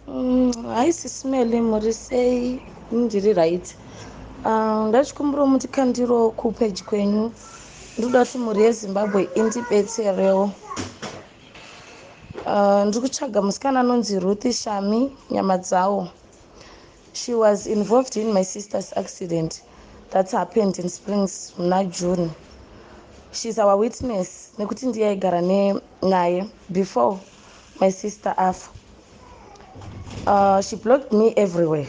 Haisi smell, muri sei? Ndiri right. Ndachikumbirawo mutikandiro kupeji kwenyu. Ndinoda kuti mhuri yeZimbabwe indibetserewo. Ndiri kutsvaga musikana anonzi Ruth Shami Nyama dzawo. She was involved in my sister's accident that happened in Springs muna June. She's our witness nekuti ndiye aigara naye before my sister afa. She blocked me everywhere,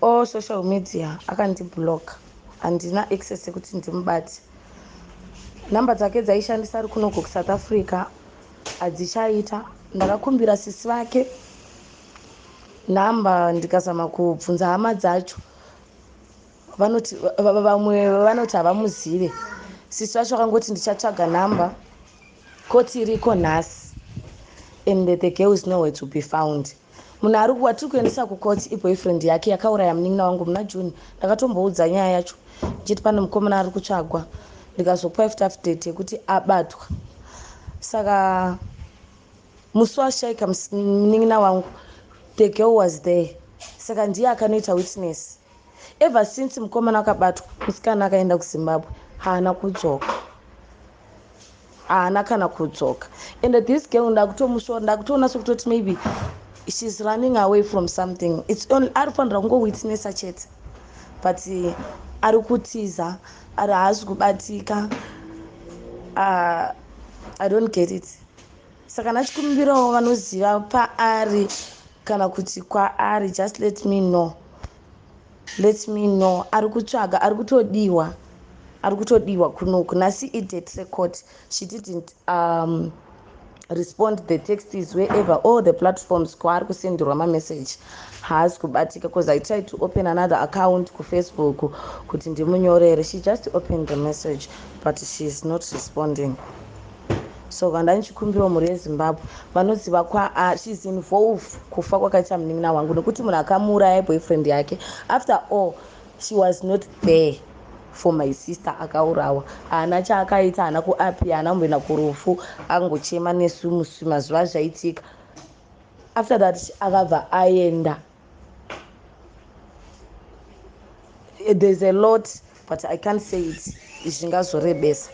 all social media akandiblock. Handina access yekuti ndimubate. Nhamba dzake dzaishandisa ari kunoko kuSouth Africa hadzichaita. Ndakakumbira sisi vake nhamba, ndikazama kubvunza hama dzacho, vanoti vamwe vanoti havamuzive. Sisi vacho vakangoti ndichatsvaga nhamba, koti iriko nhasi, and the girl is nowhere to be found. Munhu ari watiri kuendesa kukoti iboyfriend yake yakauraya munin'ina wangu muna June. Ndakatomboudza nyaya yacho ndichiti pane mukomana ari kutsvagwa, ndikazopa futi update yekuti abatwa. Saka musi washaika munin'ina wangu, the girl was there, saka ndiye akanoita witness. Ever since mukomana akabatwa, musikana akaenda kuZimbabwe, haana kudzoka, haana kana kudzoka. And this girl ndakutomusora, ndakutoona sekutoti maybe she's running away from something. It's only ari kufanira kungowitnessa chete, but ari kutiza, ari haasi kubatika. I don't get it. Saka ndachikumbirawo vanoziva paari kana kuti kwaari, just let me know, let me know. Ari kutsvaga, ari kutodiwa, ari kutodiwa kunoku. Nhasi idate record. She didn't respond the texts wherever, all the platforms kwaari kusenderwa mamessage, haasi kubatika, because I tried to open another account kuFacebook kuti ndimunyorere. She just opened the message, but she is not responding. So kana ndichikumbirawo mhuri yeZimbabwe vanoziva kwa she is involved kufa kwakaita munin'ina wangu, nekuti munhu akamuuraya boyfriend yake. After all, she was not there for my sister akaurawa. Haana chaakaita, haana kuapi, haana kumboenda kurufu, angochema nesu musi mazuva zvaitika. After that akabva aenda. There's a lot, but I can't say it, zvingazorebesa.